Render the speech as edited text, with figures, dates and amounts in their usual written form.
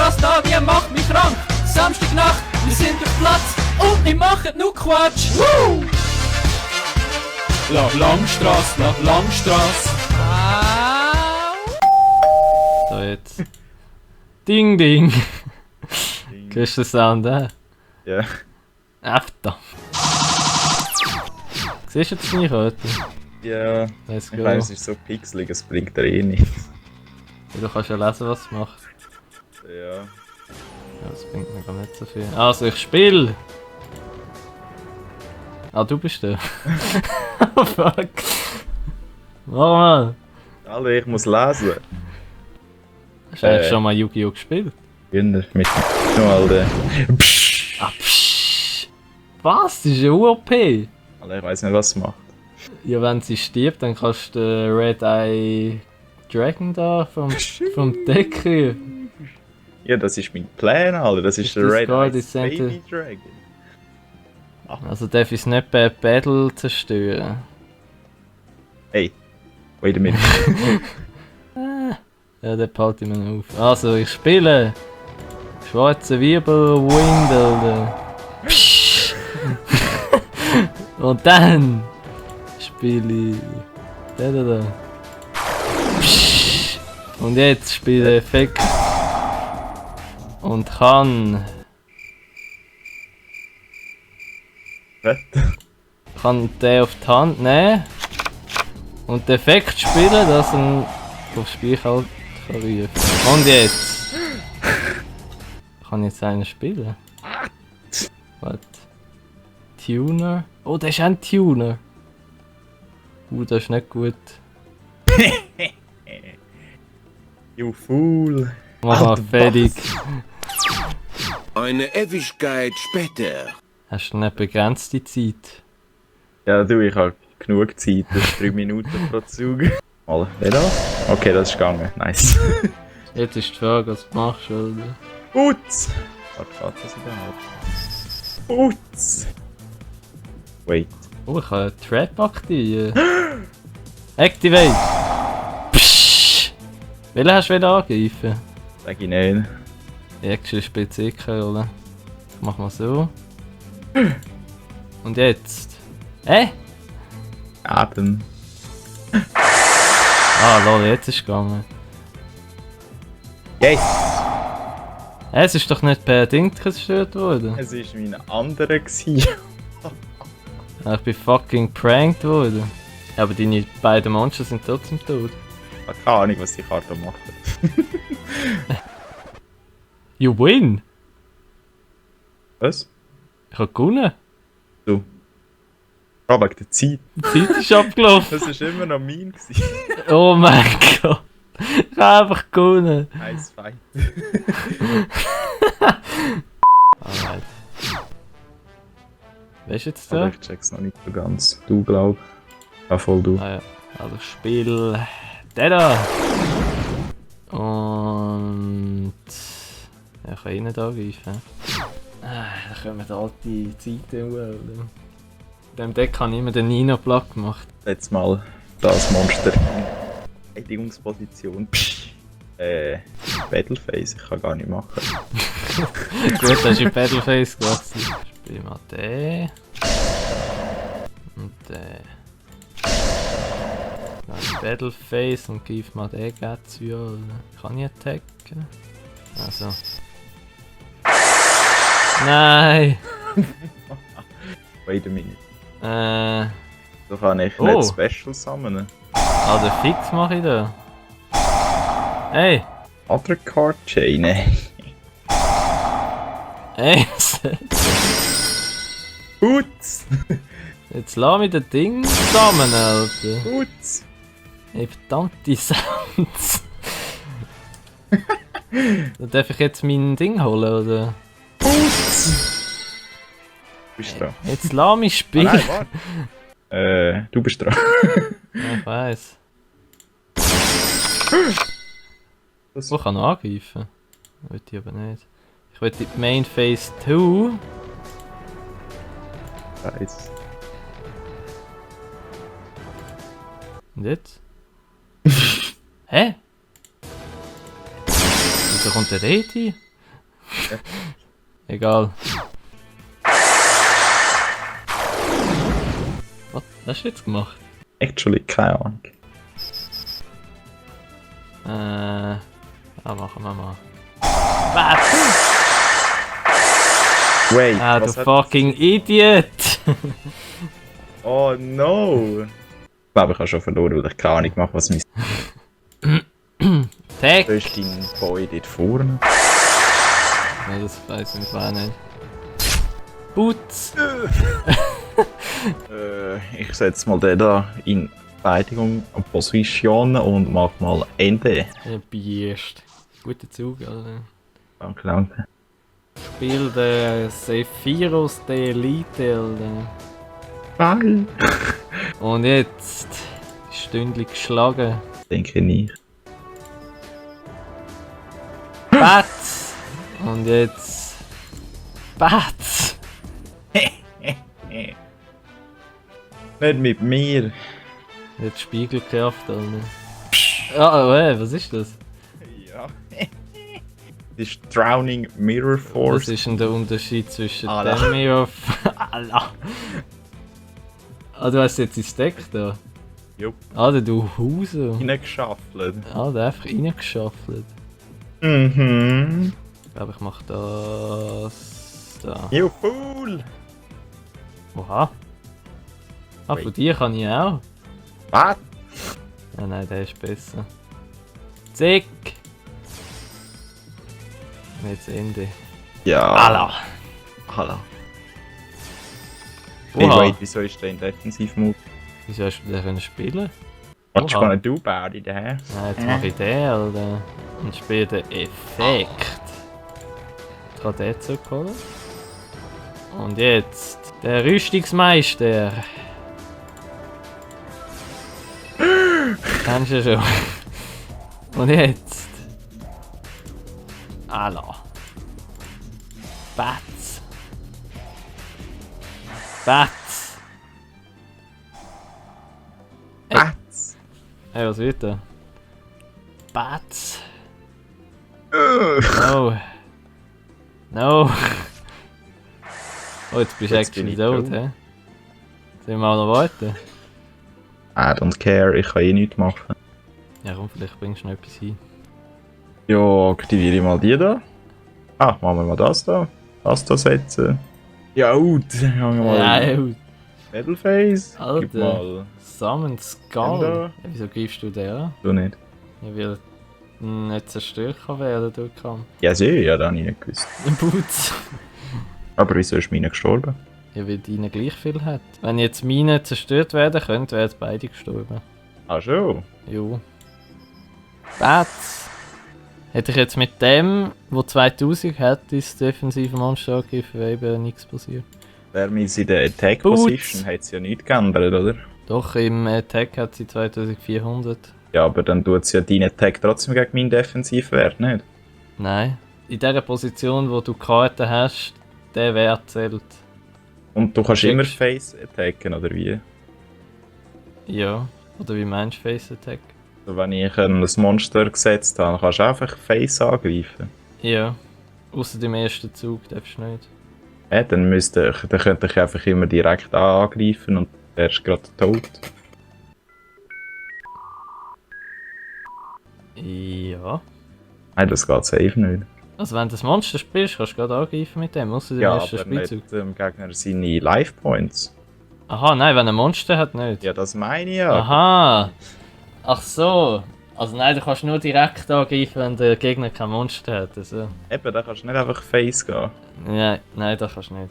Langstrasse da, die macht mich krank. Samstagnacht, wir sind auf Platz und wir machen nur Quatsch. Woo! Langstrasse, Langstrasse. So jetzt. Ding ding. Hörst du den Sound, Ja. Äfter. Siehst du jetzt nicht heute? Ja. Let's Ich go. weiß, es ist so pixelig, es bringt dir eh nichts. Du kannst ja lesen, was es macht. Ja. Ja, das bringt mir gar nicht so viel. Also, ich spiele! Ah, du bist der. Oh fuck. Mach mal! Hallo, ich muss lesen. Hast du eigentlich schon mal Yu-Gi-Oh! Gespielt? Kinder mit noch Alter. Ah, psch. Was? Das ist ja UOP! Alter, ich weiß nicht, was es macht. Ja, wenn sie stirbt, dann kannst du den Red Eye Dragon da vom Deck kriegen. Ja, das ist mein Plan, Alter. Das ist der Red Discard Eyes is sent Baby Dragon. Also darf ich es nicht bei Battle zerstören. Hey, wait a minute. Ja, der behalte ich mir noch auf. Also, ich spiele. Schwarze Wirbel, Wind, Psch. Und dann spiele ich. Da. Psch. Und jetzt spiele ich Effekt. Und kann den auf die Hand nehmen. Und den Effekt spielen, dass er aufs Spiel halt kann rufen. Und jetzt! Kann ich jetzt einen spielen? Was? Tuner? Oh, der ist ein Tuner! Das ist nicht gut. You fool. Mach mal fertig. Eine Ewigkeit später. Hast du eine begrenzte Zeit? Ja, du, ich habe genug Zeit. Das ist 3 Minuten pro Zug. Mal, wer das? Okay, das ist gegangen. Nice. Jetzt ist die Frage, was du machst, oder? Putz! Was geht das überhaupt? Putz! Wait. Oh, ich kann einen Trap aktivieren. Activate! Psch! Welchen hast du wieder angegriffen? Sag ich nicht. Action spielt sicher, oder? Ich mach mal so. Und jetzt? Atem. Ah, lol, jetzt ist es gegangen. Yes! Es ist doch nicht per Ding zerstört worden. Es war mein anderer. Gewesen. Ich bin fucking pranked worden. Ja, aber deine beiden Monster sind trotzdem tot. Ich habe keine Ahnung, was die Karte macht. You win! Was? Ich hab gewonnen. Du. Ah, wegen der Zeit. Die Zeit ist abgelaufen. Das war immer noch mein. Gewesen. Oh mein Gott. Ich hab einfach gewonnen. Nice fight. Alright. Wer ist jetzt Aber da? ich check's noch nicht so ganz. Du glaub. Ja, voll du. Ah ja. Also Spiel. Der da! Und. Ja, ich kann ihn nicht angreifen. Da kommen alte Zeiten oder? In diesem Deck habe ich immer den Nino platt gemacht. Jetzt mal das Monster. Verteidigungsposition. Battleface, ich kann gar nicht machen. Gut, hast du in Battleface gelassen. Spiel mal den. Und den. Dann Battleface und greif mal den Getsu an. Kann ich attacken? Also. Nein! Wait a minute. Äh. So kann ich Oh. nicht Special summonen. Ah, den Fix mache ich da. Hey! Other Card Chain. Hey! Putz! Jetzt lass mich das Ding zusammen, Alter. Putz! Ey, verdammte Sounds. Dann darf ich jetzt mein Ding holen, oder? Putz! Du bist dran. Jetzt lass mich Ah, spielen. nein, warte. Du bist dran. Ja, ich weiss. Das- Ich kann noch angreifen. Will ich aber nicht. Ich will die Main Phase 2. Nice. Und jetzt? Hä? Wieso kommt der dort hin? Egal. Was hast du jetzt gemacht? Actually, keine Ahnung. Machen wir mal. Was? Wait, Ah, du was hat- fucking Idiot! Oh no! Ich glaube, ich habe schon verloren, weil ich keine Ahnung mache, was mein... Tag! Da ist dein Boy dort vorne. Nein, das weiß ich auch nicht. Putz! Ich setze mal den da in Verteidigung und Position und mach mal Ende. Ja, Biest. Guter Zug, Alter. Danke, danke. Spiel der Sephiros der Elite, Alter. Geil! Und jetzt die Stündli geschlagen. Denke nicht. Batz! Und jetzt. Batz! Nicht mit mir! Jetzt Spiegelkraft, Alter. Ah, was ist das? Ja. Das ist Drowning Mirror Force. Was ist denn der Unterschied zwischen Allah. dem Mirror... Allah! Ah, du hast jetzt ins Deck da? Jupp. Alter, du Huse! Reingeschaffelt. Alter, einfach reingeschaffelt. Mhm. Ich glaube, ich mach das... Da. You fool! Oha! Ah, von dir kann ich auch. Was? Ja, nein, der ist besser. Zick! Und jetzt Ende. Ja. Allah! Hallo. Hey, Oha! wait, wieso ist der in Defensivmode? Wieso hast du den können spielen? What you Oha. gonna do about it, hä? Nein, jetzt mache ich den, Alter. Und spiele den Effekt. Ich kann den zurückholen. Und jetzt der Rüstungsmeister. Kennst du schon. Und jetzt. Allah. Batz. Batz. Ey. Was? Hey, was wird da? Batz. No. No. Oh, jetzt bist du Jetzt bin actually ich tot, tot. hä? Sollen wir mal noch warten? I don't care, ich kann eh nichts machen. Ja, komm, vielleicht bringst du noch etwas hin. Ja, aktiviere ich mal die da. Ah, machen wir mal das da. Das da setzen. Ja, gut. Haben wir mal Ja, Metalface. Alter. Gib mal. Summon Skull. Da. Ja, wieso greifst du den an? Du nicht. Ja, weil nicht zerstört kann werden durch den Kampf. Ja, sehe ja, da habe ich nicht gewusst. Ein Putz. Aber wieso ist meine gestorben? Ja, weil deine gleich viel hat. Wenn jetzt meine zerstört werden könnten, wären jetzt beide gestorben. Ah, schon. Jo. Bats! Hätte ich jetzt mit dem, wo 2000 hat, das defensive Monster angegriffen, wäre eben nichts passiert. Der ist in der Attack Boots. Position, hat es ja nichts geändert, oder? Doch, im Attack hat sie 2400. Ja, aber dann tut es ja deinen Attack trotzdem gegen meinen Defensivwert, nicht? Nein. In der Position, wo du Karten hast, der Wert zählt. Und du kannst Checkst. immer Face attacken, oder wie? Ja. Oder wie meinst du Face Attack? Also wenn ich ein Monster gesetzt habe, kannst du einfach Face angreifen. Ja. Außer dem ersten Zug darfst du nicht. Ja, dann könnte ich einfach immer direkt angreifen und der ist gerade tot. Ja. Nein, das geht safe nicht. Also wenn du das Monster spielst, kannst du gerade angreifen mit dem, außer dem Ja, ersten aber nicht Spielzug. dem Gegner seine Life Points. Aha, nein, wenn er ein Monster hat, nicht. Ja, das meine ich ja. Aha! Ach so! Also nein, du kannst nur direkt angreifen, wenn der Gegner kein Monster hat. Also. Eben, da kannst du nicht einfach Face gehen. Ja, nein, das kannst du nicht.